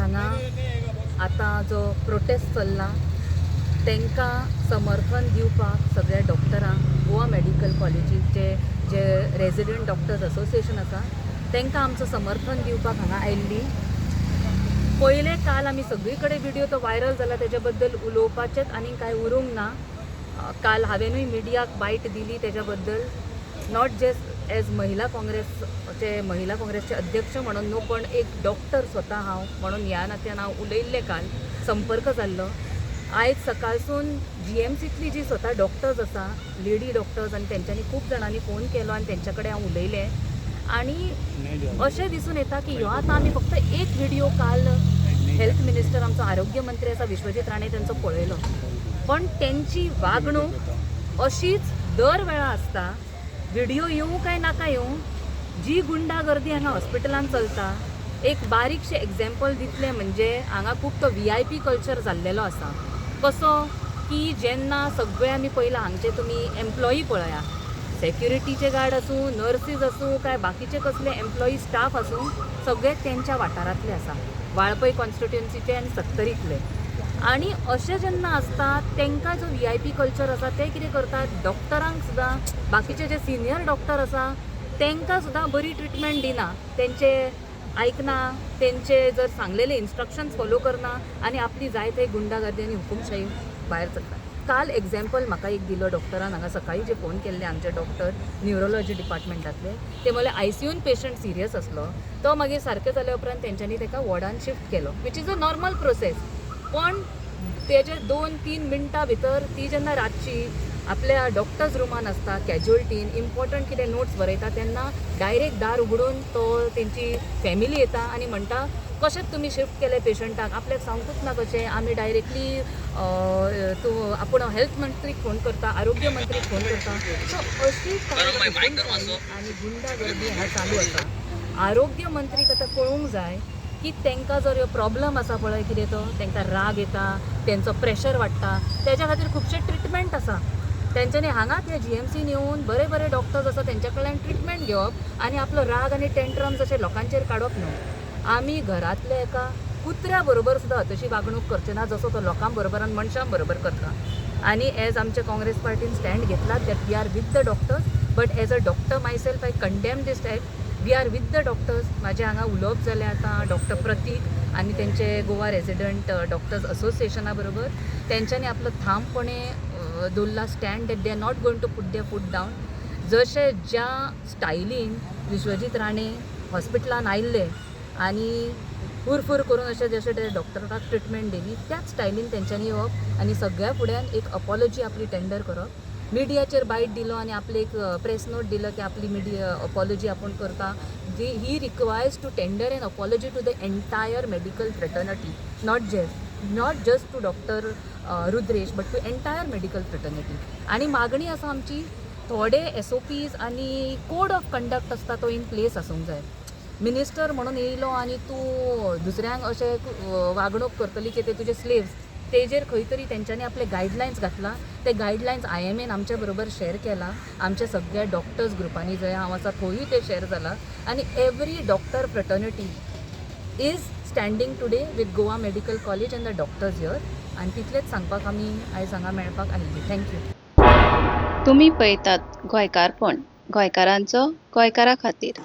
हांगा आतां जो प्रोटेस्ट चल्ला तांकां समर्थन दिवपाक सगळ्या डॉक्टरांक, गोवा मेडिकल कॉलेजीचे जे रेजिडंट डॉक्टर्स असोसिएशन आसा तांकां आमचो समर्थन दिवपाक हांगा आयिल्ली. पयले काल आमी सगळी कडेन व्हिडियो तो व्हायरल जाला, तेज्या बद्दल उलोवपाचेंच आनी कांय उरूंक ना. काल हांवेनूय मिडियाक बायट दिली तेज्या बद्दल, not just as महिला काँग्रेसचे महिला काँग्रेसचे अध्यक्ष म्हणून न्हू, पण एक डॉक्टर स्वता हांव म्हणून ह्या नात्यान हांव उलयल्लें. काल संपर्क जाल्लो. आयज सकाळसून जीएमसींतली जी स्वता डॉक्टर्स आसा, लेडी डॉक्टर्स, आनी तेंच्यांनी खूब जाणांनी फोन केलो आनी तेंच्या कडेन हांव उलयलें आनी अशें दिसून येता की ह्यो आतां आमी फक्त एक व्हिडियो काल हेल्थ मिनिस्टर, आमचो आरोग्य मंत्री आसा विश्वजीत राणे, तेंचो पळयलो, पण तेंची वागणूक अशीच दर वेळा आसता. व्हिडियो येवं काय नाका येवं, जी गुंडागर्दी हांगा हॉस्पिटलान चलता, एक बारीकशें एग्जाम्पल दितलें म्हणजे हांगा खूब तो व्हीआयपी कल्चर जाल्लेलो आसा. कसो की जेन्ना सगळे आमी पयला, हांगचे तुमी एम्प्लॉई पळया, सेक्युरिटीचे गार्ड आसूं, नर्सीस आसूं, काय बाकीचे कसले एम्प्लॉई स्टाफ आसूं, सगळे तेंच्या वाठारांतले आसा, वाळपय कॉन्स्टिट्युएन्सीचे आनी सत्तरीतले. आनी अशें जेन्ना आसता, तांकां जो व्हीआयपी कल्चर आसा, ते कितें करतात, डॉक्टरांक सुद्दां, बाकीचे जे सिनियर डॉक्टर आसा तांकां सुद्दां बरी ट्रिटमेंट दिना, तेंचे आयकना, तेंचे जर सांगलेले इन्स्ट्रक्शन्स फॉलो करना आनी आपली जाय थंय गुंडागर्दी आनी हुकुमशाही भायर चलता. काल एग्जाम्पल म्हाका एक दिलो डॉक्टरान. हांगा सकाळी जे फोन केल्ले आमचे डॉक्टर न्युरोलॉजी डिपार्टमेंटांतले, ते म्हणले आयसीयून पेशंट सिरियस आसलो, तो मागीर सारकें जाल्या उपरांत तेंच्यांनी ताका वॉर्डान शिफ्ट केलो, which is a normal process. पण तेजे 2-3 मिनटां भितर ती जेन्ना रातची आपल्या डॉक्टर्स रुमान आसता, कॅज्युअल्टीन इम्पॉर्टंट कितें नोट्स बरयता, तेन्ना डायरेक्ट दार उगडून तो तेंची फॅमिली येता आनी म्हणटा, कशें तुमी शिफ्ट केले पेशंटाक, आपल्याक सांगूच ना कशें, आमी डायरेक्टली तूं आपूण हेल्थ मंत्रीक फोन करता, आरोग्य मंत्रीक फोन करता. सो अशी कांय हुकुमशाही आनी गुंडागर्दी हांगा चालू आसा. आरोग्य मंत्रीक आतां कळूंक जाय की तांकां जर ह्यो प्रॉब्लम आसा पळय कितें तो, तांकां राग येता, तेंचो प्रेशर वाडटा, तेज्या खातीर खुबशे ट्रिटमेंट आसा. तेंच्यांनी हांगाच ह्या जीएमसीन येवन बरे बरे डॉक्टर्स आसा तेंच्या कडल्यान ट्रिटमेंट घेवप आनी आपलो राग आनी टेंट्रम्स अशे लोकांचेर काडप न्हू. आमी घरांतल्या एका कुत्र्या बरोबर सुद्दां तशी वागणूक करचे ना जसो तो लोकां बरोबर आनी मनशां बरोबर करता. आनी एज आमच्या काँग्रेस पार्टीन स्टँड घेतला that we are with the doctors, but as a doctor myself, I condemn this act. We are with the doctors. म्हाजें हांगा उलोवप जालें आतां डॉक्टर प्रतीक आनी तेंचे गोवा रेजिडंट डॉक्टर्स असोसिएशना बरोबर. तेंच्यांनी आपलो ठामपणे दवरला stand that they are not going to put their foot down. जशे ज्या स्टायलीन विश्वजीत राणे हॉस्पिटलान आयिल्ले आनी फुरफूर करून अशें जशें ते डॉक्टराक ट्रिटमेंट दिली, त्याच स्टायलीन तेंच्यांनी येवप आनी सगळ्या फुड्यान एक अपॉलॉजी आपली टेंडर करप. मिडियाचेर बायट दिलो आनी आपले एक प्रेस नोट दिलो की आपली मिडिया अपॉलॉजी आपूण करता. He requires to tender an apology to the entire medical fraternity, not just to Doctor Rudresh, but to entire medical fraternity. आनी मागणी आसा आमची, थोडे एसओपीज आनी कोड ऑफ कंडक्ट आसता तो इन प्लेस आसूंक जाय. मिनिस्टर म्हणून येयलो आनी तूं दुसऱ्यांक अशें वागणूक करतली की ते तुजे स्लेव्स, तेजेर खंय तरी तेंच्यांनी आपले गायडलायन्स घातला. ते गायडलायन्स आयएमएन आमच्या बरोबर शेअर केला. आमच्या सगळ्या डॉक्टर्स ग्रुपांनी जंय हांव आसा थंयूय ते शेअर जाला आनी every doctor fraternity is standing today with Goa Medical College and the doctors here. आनी तितलेंच सांगपाक आमी आयज हांगा मेळपाक आयिल्ली. Thank you. तुमी पळयतात गोंयकारपण, गोंयकारांचो गोंयकारा खातीर.